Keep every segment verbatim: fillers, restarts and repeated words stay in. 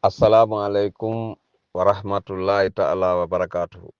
Assalamu aleykum wa rahmatullahi ta'ala wa barakatuhu.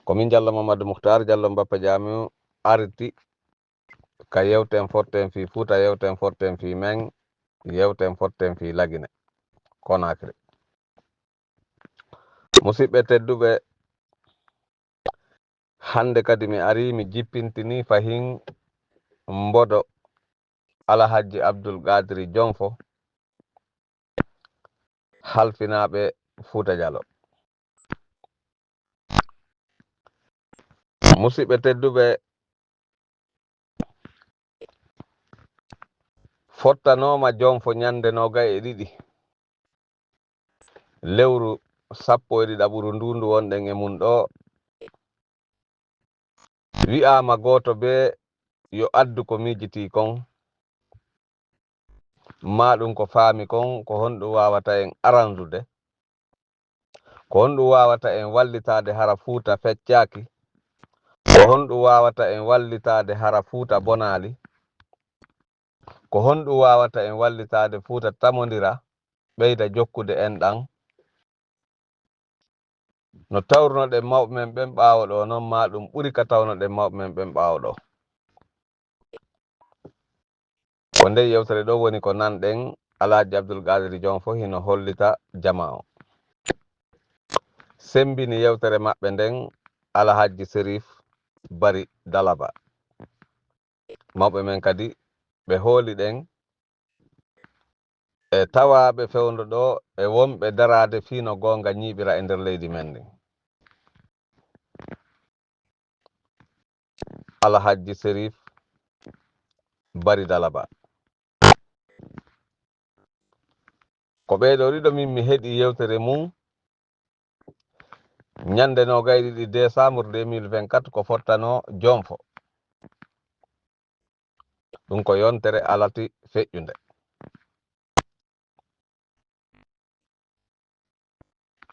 Ko min Jallo Mamadou Mouhtar Jallo Mbappa Jamiu arti ka yewten fotten fii Fuuta, yewten fotten fii men, yewten fotten fii Lagine Konakri. Musidɓe tedduɓe, hannde kadi mi arii, mi jippintini fahin mbodo Alhajji Abdul Qadiri Jonfo, halfinaaɓe Fuuta Jalo. Musidɓe tedduɓe, fottanooma Jonfo ñande noogay e ɗiɗi lewru sappo e ɗiɗaɓuru ndu ndu wonɗen e mun ɗo. Wi'aama gooto bee yo addu ko miijitii kon, maa ɗum ko faami kon, ko honɗum waawata en arandude? Ko honɗum waawata en wallitaade hara Fuuta feccaaki? Ko honɗum waawata en wallitaade hara Fuuta bonaali? Ko honɗum waawata en wallitaade Fuuta tamondira, ɓeyda jokkude enɗan? No tawrunoɗen mawɓe men ɓen ɓaawo ɗoo non, maa ɗum ɓuri ka tawnoɗen mawɓe men ɓen ɓaawo ɗoo. Ko ndee yewtere ɗoo woni ko nanɗen Alhaji Abdul Qadiri Jonfo hino hollita jamaa o. Semmbini yewtere maɓɓe nden Alhaji Serif Bari Dalaba. Mawɓe men kadi ɓe hooli ɗen e tawaaɓe fewndo ɗoo e wonɓe daraade fii no goonga ñiiɓira e nder leydi men ndin. Alhajji Serif Bari Dalaba. Ko ɓee ɗoo ɗiɗo min mi heɗii yewtere mum ñande noogay ɗiɗi décembre deux mille vingt-quatre ko fottanoo Jonfo. Ɗum ko yontere alati feƴƴunde.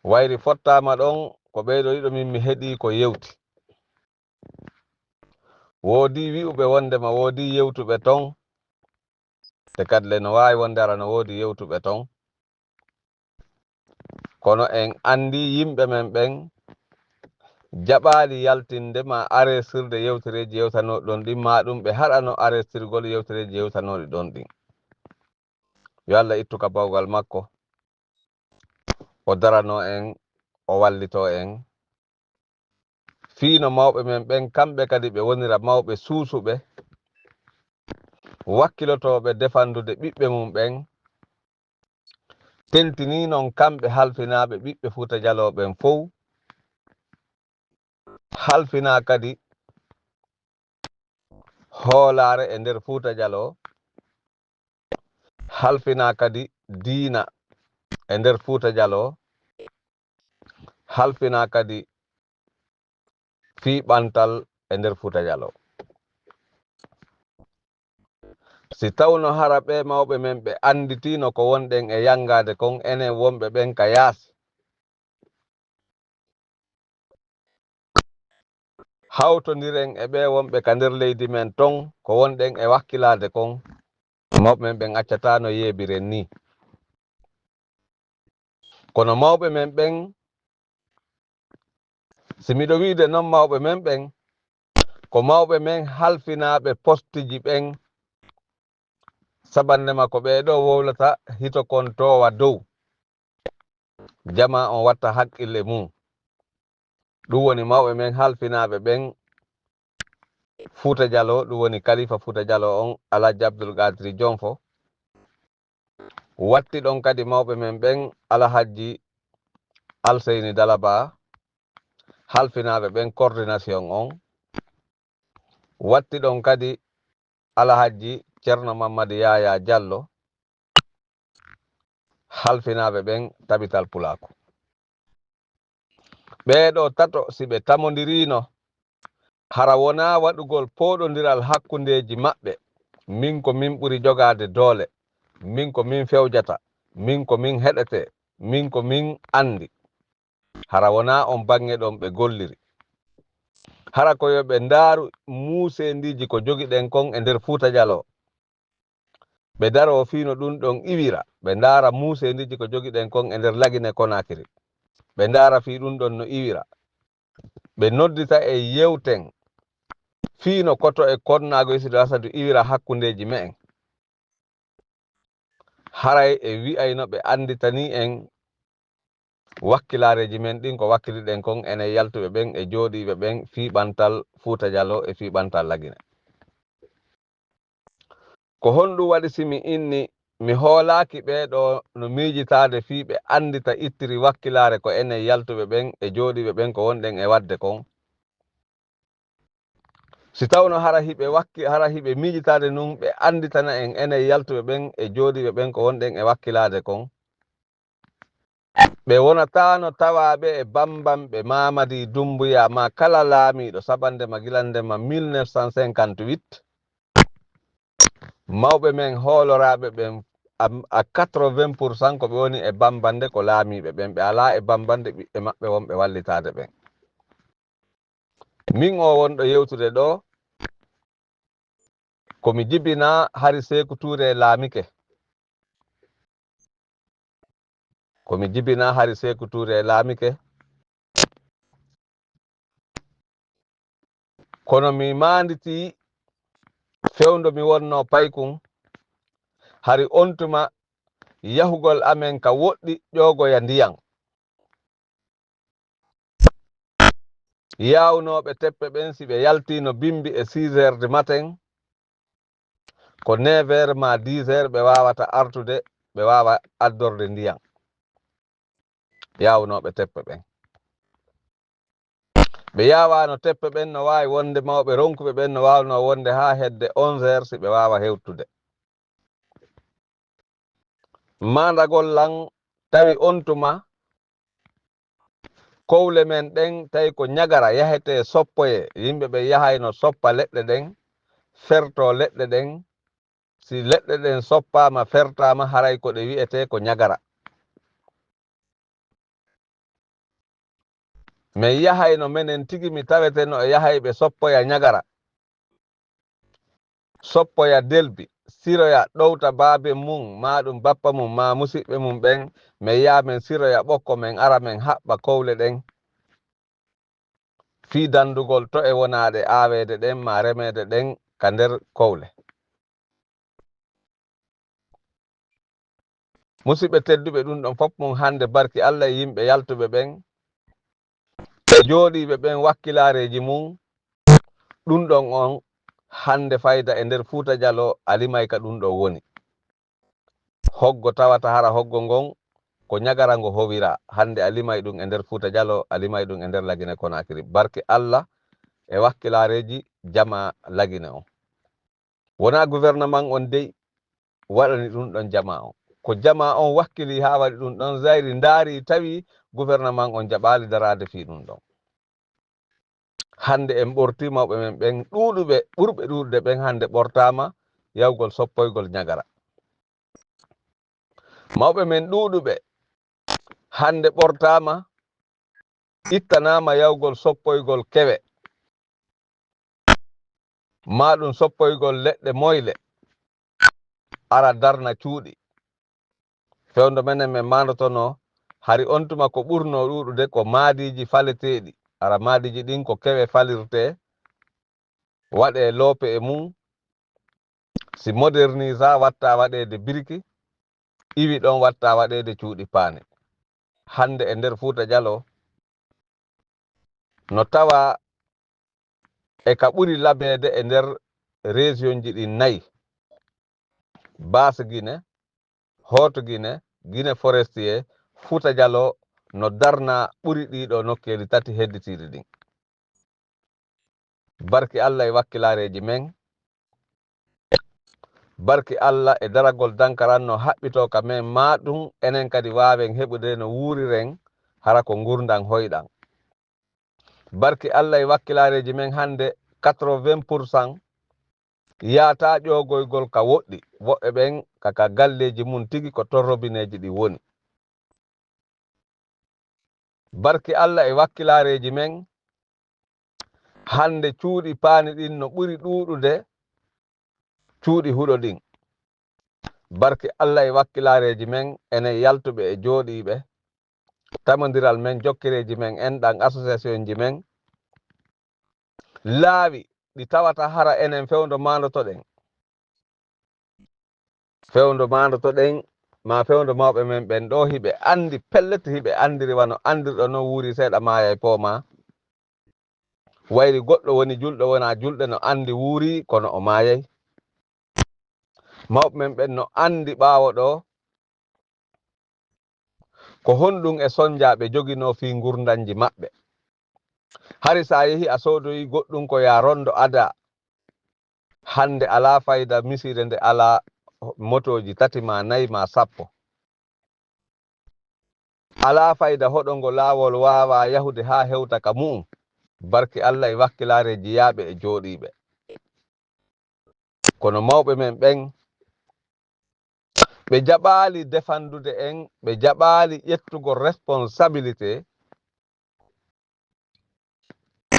Wayri fottaama ɗon ko ɓee ɗoo ɗiɗo min mi heɗii ko yewti. Woodii wi'uɓe wondema woodii yewtuɓe ton, te kadi le no waawi wonde ara no woodi yewtuɓe ton. Kono en anndi yimɓe men ɓen jaɓaali yaltinde maa aresirde yewtereeji yewtanooɗi ɗon ɗin, maa ɗum ɓe haɗano arestirgol yewtereeji yewtanooɗi ɗon ɗin. Yo Allah ittu ka bawgal makko, o daranoo en, o wallitoo en. Fii no mawɓe men ɓen, kamɓe kadi ɓe wonira mawɓe suusuɓe, wakkilotooɓe defandude ɓiɓɓe mum ɓen, tentinii non kamɓe halfinaaɓe ɓiɓɓe Fuuta Jaloo ɓen fow, halfinaa kadi hoolaare e nder Fuuta Jaloo, halfinaa kadi diina e nder Fuuta Jaloo, halfinaa kadi fii ɓantal e nder Fuuta Jaloo. Si tawno hara ɓee mawɓe men ɓe annditiino ko wonɗen e yanngaade kon, enen wonɓe ɓen ka yaasi, hawtondiren e ɓee wonɓe ka nder leydi men ton, ko wonɗen e wakkilaade kon, mawɓe men ɓen accataano yeebiren nii. Kono mawɓe men ɓen, si miɗo wi'ude non mawɓe men ɓen, ko mawɓe men halfinaaɓe postiji ɓen, sabannde ma ko ɓee ɗoo wowlata hito kon toowa dow. Jamaa on watta haqqille mum. Ɗum woni mawɓe men halfinaaɓe ɓen Fuuta Jaloo, ɗum woni Kalifa Fuuta Jaloo on, Alhaji Abdul Qadiri Jonfo. Watti ɗon kadi mawɓe men ɓen, Alhajji Alseyni Dalaba, halfinaaɓe ɓen coordination on. Watti ɗon kadi Alhajji Cerno Mammadi Yaya Jallo, halfinaaɓe ɓen Tabital Pulaaku. Ɓee ɗoo tato, si ɓe tamondiriino, hara wonaa waɗugol pooɗondiral hakkundeeji maɓɓe, min ko min ɓuri jogaade doole, min ko min fewjata, min ko min heɗetee, min ko min anndi. Hara wonaa on baŋŋe ɗon ɓe golliri. Hara ko yo ɓe ndaaru muuseendiiji ko jogiɗen kon e nder Fuuta Jaloo. Ɓe daroo fii no ɗun ɗon iwira, ɓe ndaara muuseendiiji ko jogiɗen kon e nder Lagine Konaakiri. Ɓe ndaara fii ɗun ɗon no iwira. Ɓe noddita e yewten fii no koto e konnaago Isidu Asadu iwira hakkundeeji me'en. Haray e wi'ayno ɓe annditanii en wakkilaareeji men ɗin ko wakkiliɗen kon enen yaltuɓe ɓen e jooɗiiɓe ɓen fii ɓantal Fuuta Jaloo e fii ɓantal Lagine. Ko honɗun waɗi si mi inni mi hoolaaki ɓee ɗoo no miijitaade fii ɓe anndita ittiri wakkilaare ko enen yaltuɓe ɓen e jooɗiiɓe ɓen ko wonɗen e waɗde kon? Si tawno hara hiɓe wakki-, hara hiɓe miijitaade nun ɓe annditana en enen yaltuɓe ɓen e jooɗiiɓe ɓen ko wonɗen e wakkilaade kon, ɓe wonataano tawaaɓe e bambanɓe Maamadii Dummbuyaa maa kala laamiiɗo sabannde ma gilannde ma mille neuf cent cinquante-huit. Mawɓe men hooloraaɓe ɓen am-, à quatre-vingts pour cent ko ɓe woni e bambande ko laamiiɓe ɓen, ɓe alaa e bambande ɓiɓɓe maɓɓe wonɓe wallitaade ɓen. Min oo wonɗo yewtude ɗoo, ko mi jibinaa hari Seeku Tuure laamike. Ko mi jibinaa hari Seeku Tuure laamike. Kono mi maanditii fewndo mi wonnoo paykun, hari on tuma yahugol amen ka woɗɗi ƴoogoya ndiyan. Yaawnooɓe teppe ɓen, si ɓe yaltiino bimbi e six heures du matin, ko neuf heures maa dix heures ɓe waawata artude, ɓe waawa addorde ndiyan. Yaawnooɓe teppe ɓen. Ɓe yaawaano teppe ɓen, no waawi wonde mawɓe ronkuɓe ɓen no waawnoo wonde haa hedde onze heures si ɓe waawa hewtude. Maandagol lan tawi on tuma kowle men ɗen tawi ko ɲagara yahetee soppoyee, yimɓe ɓen yahayno soppa leɗɗe ɗen, fertoo leɗɗe ɗen, si leɗɗe ɗen soppaama, fertaama, haray ko ɗe wi'etee ko ɲagara. Men yahayno menen tigi, mi taweteno e yahayɓe soppoya ɲagara, soppoya delbi, siroya ɗowta baaben mun, maa ɗun bappa mun, maa musiɓɓe mun ɓen, men yaha men siroya ɓokko, men ara men haɓɓa kowle ɗen fii dandugol to'e wonaaɗe aaweede ɗen maa remeede ɗen ka nder kowle. Musiɓɓe tedduɓe, ɗun ɗon fof mun hande barki Alla e yimɓe yaltuɓe ɓen e jooɗiiɓe ɓen wakkilaareeji mun, ɗun ɗon on hande fayda e nder Fuuta Jaloo, Alimay ka ɗun ɗon woni. Hoggo tawata hara hoggo ngon ko ɲagara ngo howira, hande a limay ɗun e nder Fuuta Jaloo, a limay ɗun e nder Lagine Konaakiri. Barki Alla e wakkilaareeji jamaa Lagine on. Wonaa gouvernement on dey waɗani ɗun ɗon jamaa on. Ko jamaa on wakkilii haa waɗi ɗun ɗon, Zayri ndaari tawi gouvernement on jaɓaali daraade fii ɗun ɗon. Hande en ɓortii mawɓe men ɓen ɗuuɗuɓe, ɓurɓe ɗuuɗude ɓen hande ɓortaama yahugol soppoygol ɲagara. Mawɓe men ɗuuɗuɓe hande ɓortaama, ittanaama yahugol soppoygol kewe, maa ɗun soppoygol leɗɗe moyle, ara darna cuuɗi. Fewndo menen men maandotonoo, hari on tuma ko ɓurnoo ɗuuɗude ko maadiiji faleteeɗi. Ara maadiiji ɗin ko kewe falirtee, waɗee loope e mun, si modernisa, watta waɗeede biriki, iwi ɗon, watta waɗeede cuuɗi paane. Hande e nder Fuuta Jaloo, no tawa e ka ɓuri labeede e nder région ji ɗin nayi, Basse Guinée, Haute Guinée, Guinée Forestière, Fuuta Jaloo no darna ɓuri ɗii ɗoo nokkeeli tati hedditiiɗi ɗin. Barki Alla e wakkilaareeji men, barki Alla e daragol Dankaran no haɓɓitoo ka men, maa ɗun enen kadi waawen heɓude no wuuriren hara ko ngurndan hoyɗan. Barki Alla e wakkilaareeji men hande quatre-vingts pour cent yaataa ƴoogoygol ka woɗɗi, woɓɓe ɓen ka, ka galleeji mun tigi ko ton robineeji ɗin woni. Barki Alla e wakkilaareeji men, hande cuuɗi paani ɗin no ɓuri ɗuuɗude cuuɗi huɗo ɗin. Barki Allah e wakkilaareeji men, enen yaltuɓe e jooɗiiɓe, tamondiral men, jokkereeji men, enɗan, association ji men, laawi ɗi tawata hara enen fewndo maandotoɗen. Fewndo maandotoɗen, ma fewndo mawɓe men ɓen ɗo, hiɓe anndi, pellet, hiɓe anndiri wano anndirɗo non, wuuri seeɗa maayay pooma. Wayri goɗɗo woni julɗo, wona julɗo, no anndi wuuri, kono o maayay. Mawɓe men ɓen no anndi ɓaawo ɗo, ko honɗum e sonja ɓe joginoo fii ngurndanji maɓɓe. Hari sa yehi a soodoyi goɗɗum ko ya rondo ada, hannde alaa fayda misiide nde alaa motooji tati ma nayi ma sappo. Alaa fayda hoɗo ngo laawol waawaa yahude haa hewta ka mu'um, barki Allah e wakkilaareeji yaaɓe e jooɗiiɓe. Kono mawɓe men ɓen, ɓe jaɓaali defandude en, ɓe jaɓaali ƴettugol responsabilité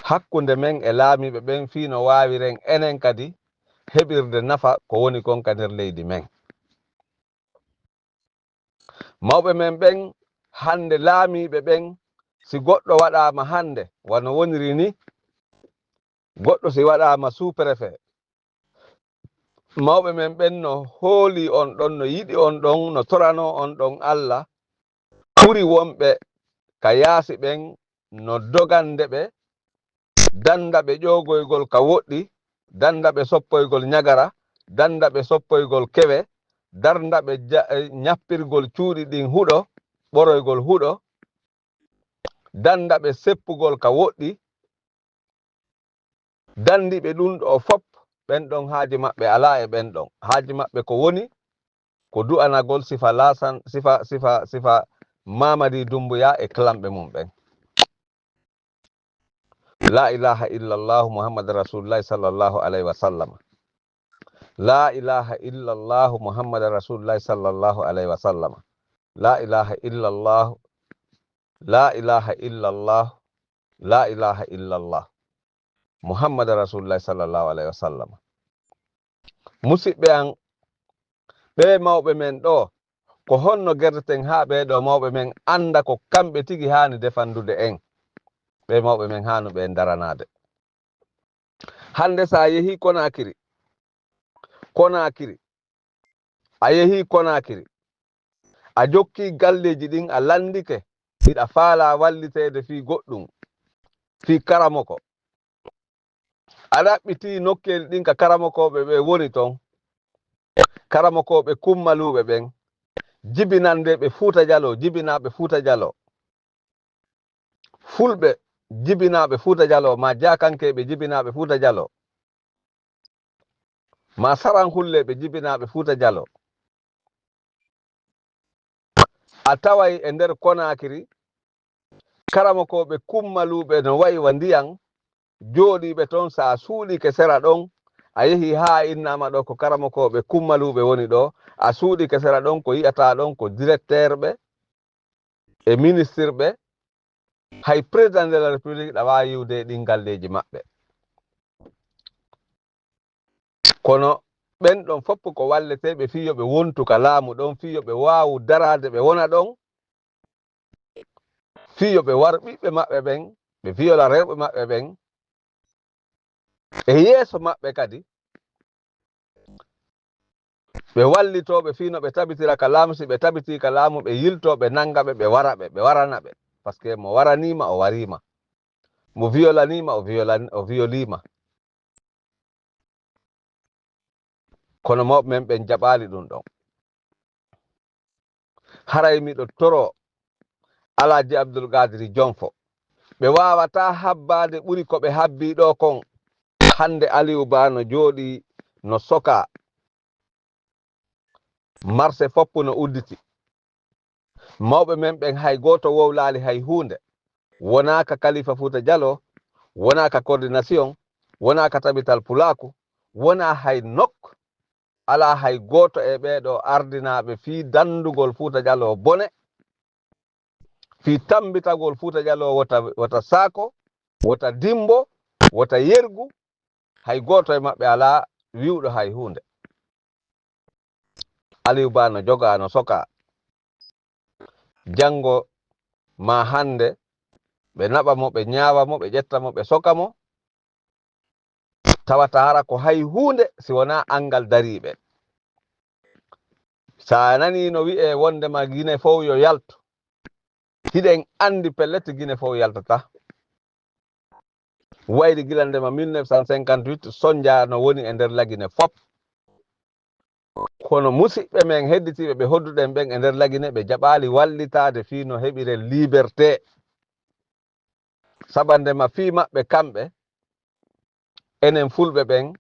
hakkunde men e laamiiɓe ɓen, fii no waawiren enen kadi heɓirde nafa ko woni kon ka nder leydi men. Mawɓe men ɓen, hannde laamiiɓe ɓen, si goɗɗo waɗaama hannde, wano woniri ni, goɗɗo si waɗaama sous-préfet, mawɓe men ɓen no hoolii on ɗon, no yiɗi on ɗon, no toranoo on ɗon Allah, ɓuri wonɓe ka yaasi ɓen no dogande ɓe, dannda ɓe ƴoogoygol ka woɗɗi, dannda ɓe soppoygol ñagara, dannda ɓe soppoygol kewe, darnda ɓe ja-, eh, ñappirgol cuuɗi ɗin huɗo, ɓoroygol huɗo, dannda ɓe seppugol ka woɗɗi, danndiiɓe ɗum ɗo fop, ɓen ɗon haaji maɓɓe alaa e ɓen ɗon. Haaji maɓɓe ko woni, ko du'anagol sifa Laasan, sifa, sifa, sifa Mamadi Dumbuya e klamɓe mum ɓen. La ilaha illallahu Muhammad Rasulullah sallallahu alaihi wa sallam. La ilaha illallahu Muhammad Rasulullah sallallahu alaihi wa sallam. La ilaha illallahu, la ilaha illallahu, la ilaha illallah. Muhammad Rasulullah sallallahu alaihi wa sallam. Musiɓɓe an, ɓee mawɓe men ɗo, ko honno gerdeten haa ɓee ɗo mawɓe men annda ko kamɓe tigi haani defandude en? Ɓee mawɓe men haanu ɓe daranaade. Hannde sa yehi Konakiri, Konakiri, a yehi Konakiri, a jokki galleeji ɗin, a lanndike, hiɗa faalaa walliteede fii goɗɗum, fii Karamoko. A ɗaɓɓiti nokkeeli ɗin ka karamokooɓe ɓe woni ton, karamokooɓe kummaluuɓe ɓen, jibinannde ɓe Fuuta Jaloo, jibinaaɓe Fuuta Jaloo. Fulɓe jibinaaɓe Fuuta Jaloo, maa Jaakankeeɓe jibinaaɓe Fuuta Jaloo, maa Saranhulleeɓe jibinaaɓe Fuuta Jaloo. A taway e nder Konaakiri, karamokooɓe kummaluuɓe no wayi wa ndiyan, jooɗiiɓe ton, so a suuɗike sera ɗon, a yehi haa a innaama ɗo ko karamokooɓe kummaluuɓe woni ɗo, a suuɗike sera ɗon, ko yi'ataa ɗon ko directeur ɓe, e ministirɓe, hay président de la République ɗa waawi yiwde e ɗin galleeji maɓɓe. Kono ɓen ɗon fof ko walleteeɓe fii yo ɓe wontu ka laamu ɗon, fii yo ɓe waawu daraade, ɓe wona ɗon, fii yo ɓe war ɓiɓɓe maɓɓe ɓen, ɓe viyola rewɓe maɓɓe ɓen, e yeeso maɓɓe kadi, ɓe wallitoo ɓe fii no ɓe tabitira ka laamu, si ɓe tabitii ka laamu, ɓe yiltoo, ɓe nannga ɓe, ɓe wara ɓe, ɓe warana ɓe. Parce que mo waraniima, o wariima. Mo viyolaniima, o viyolan-, o viyoliima. Kono mawɓe men ɓen jaɓaali ɗum ɗon. Haray miɗo toroo Alaaji Abdul Qaadiri Jonfo. Ɓe waawataa habbaade ɓuri ko ɓe habbii ɗoo kon. Hannde Aliyu Ba no jooɗii, no sokaa. Marse fof no udditi. Mawɓe men ɓen hay gooto wowlaali hay huunde. Wonaa ka Kalifa Fuuta Jaloo, wonaa ka coordination, wonaa ka tabital pulaaku, wonaa hay nokku. Alaa hay gooto e ɓee ɗoo ardinaaɓe fii danndugol Fuuta Jaloo bone, fii tammbitagol Fuuta Jaloo wota, wota saako, wota dimmbo, wota yergu. Hay gooto e maɓɓe alaa wi'uɗo hay huunde. Aliou Ba no jogaa, no sokaa. Janngo maa hannde ɓe naɓa mo, ɓe ñaawa mo, ɓe ƴetta mo, ɓe soka mo, tawata hara ko hay huunde si wonaa anngal dariiɓe. So a nanii no wi'ee wonndema Gine fow yo yaltu, hiɗen anndi pellet Gine fow yaltataa. Wayri gila ndema mille neuf cent cinquante-huit, Sonja no woni e nder Lagine fop. Kono musiɓɓe men hedditiiɓe ɓe hodduɗen ɓen e nder Lagine, ɓe jaɓaali wallitaade fii no heɓiren liberté. Saba ndema fii maɓɓe kamɓe, enen Fulɓe ɓen,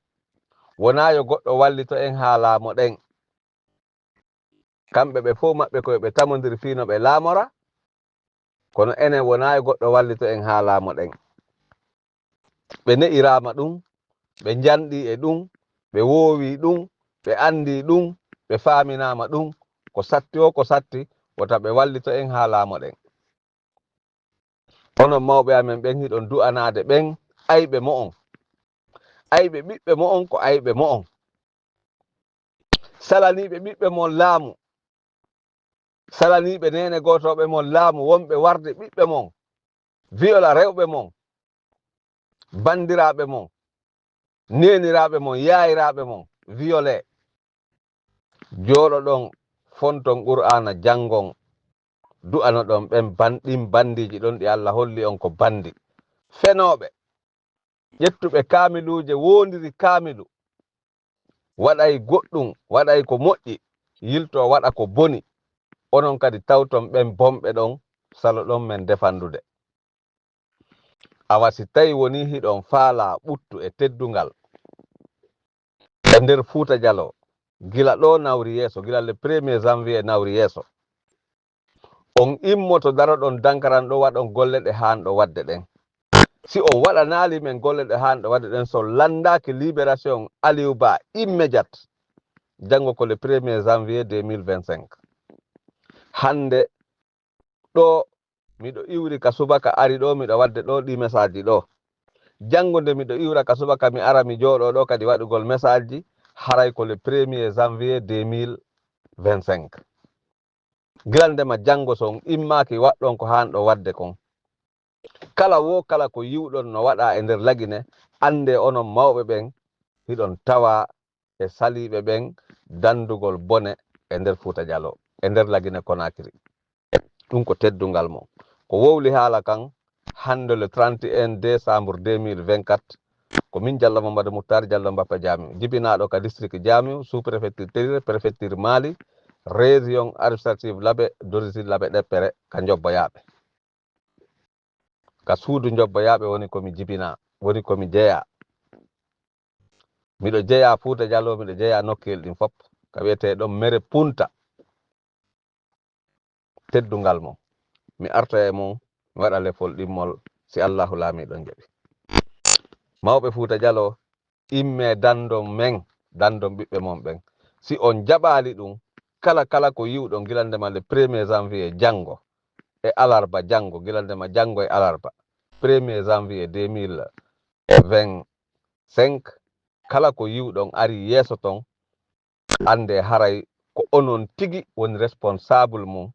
wonaa yo goɗɗo wallito en haa laamoɗen. Kamɓe ɓe fow maɓɓe ko yo ɓe tamondiri fii no ɓe laamora, kono enen wonaa e goɗɗo wallito en haa laamoɗen. Ɓe ne'iraama ɗum, ɓe njanɗii e ɗum, ɓe woowii ɗum, ɓe anndii ɗum, ɓe faaminaama ɗum, ko satti o, ko satti, wota ɓe wallito en haa laamoɗen. Onon mawɓe amen ɓen, hiɗon du'anaade ɓen ayɓe mo'on. Ayɓe ɓiɓɓe mo'on ko ayɓe mo'on. Salaniiɓe ɓiɓɓe mon laamu, salaniiɓe neene gootooɓe mon laamu, wonɓe warde ɓiɓɓe mon, viola rewɓe mon, banndiraaɓe mon, neeniraaɓe mon, yaayiraaɓe mon, violé. Jooɗoɗon, fonton Qur'aana, janngon, du'anoɗon ɓen ban-, ɗin banndiiji ɗon ɗi Alla holli on ko banndi. Fenooɓe, ƴettuɓe kaamiluuje, woondiri kaamilu, waɗay goɗɗum, waɗay ko moƴƴi, yiltoo waɗa ko boni. Onon kadi tawton ɓen bonɓe ɗon, saloɗon men defandude. Awa si tawi wonii hiɗon faalaa ɓuttu e teddungal e nder Fuuta Jaloo, gila ɗoo nawri yeeso, gila le premier janvier nawri yeeso, on immoto daroɗon dankaran ɗo waɗon golle ɗe haanɗo waɗde ɗen. Si on waɗanaali men golle ɗe haanɗo waɗde ɗen, so lanndaaki libération Aliou Ba immédiate, janngo ko le premier janvier deux mille vingt-cinq. Hannde ɗo miɗo iwri ka subaka ari ɗo, miɗo waɗde ɗo ɗi message ɗo. Janngo nde miɗo iwra ka subaka mi ara mi jooɗo ɗo kadi waɗugol message ji, haray ko le premier janvier deux mille vingt-cinq. Gila ndema janngo so on immaaki waɗɗon ko haanɗo waɗde kon. Kala woo kala ko yi'uɗon no waɗaa e nder Lagine, anndee onon mawɓe ɓen, hiɗon tawaa e saliiɓe ɓen danndugol bone e nder Fuuta Jaloo, e nder Lagine Konaakiri. Ɗum ko teddungal mon. Ko wowli haala kan, hannde le trente et un décembre deux mille vingt-quatre, ko min Jallo Mamadou Moutar Jallo Mbappa Jaamiw, jibinaaɗo ka district Jaamiw, sous-préfecture Terire, préfecture Mali, région administrative Labe, d'origine Labe Ɗeppere, ka Njobboyaaɓe. Ka suudu Njobboyaaɓe woni ko mi jibinaa, woni ko mi jeyaa. Miɗo jeyaa Fuuta Jaloo, miɗo jeyaa nokkeel ɗin fop. Ka wi'etee ɗon Mere Punta. Teddungal mon. Mi arta e mon, mi waɗa lefol ɗimmol, si Allaahu Laamiiɗo jaɓi. Mawɓe Fuuta Jaloo, immee danndon men, danndon ɓiɓɓe mon ɓen. Si on jaɓaali ɗum, kala, kala ko yi'uɗon gila ndema le premier janvier janngo e alarba janngo, gila ndema janngo e alarba, premier janvier deux mille vingt-cinq, kala ko yi'uɗon ari yeeso ton, anndee haray ko onon tigi woni responsable mum.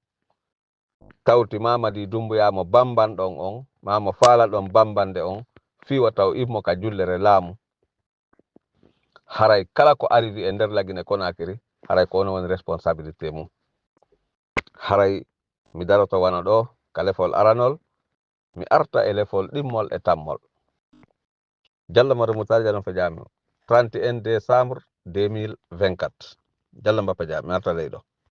Tawti Mamadi Dumbuya mo bambanɗon on, maa mo faalaɗon bambande on, fii wata o immo ka jullere laamu. Haray kala ko arrivi e nder Lagine Konaakiri, haray ko onon woni responsabilité mum. Haray mi daroto wano ɗo ka lefol aranol, mi arta e lefol ɗimmol e tammol. Jallo Maro Moutar Jallo Mbappe Jaamiw, trente et un décembre deux mille vingt-quatre. Jallo Mbappe Jaamiw, mi arta ley ɗo.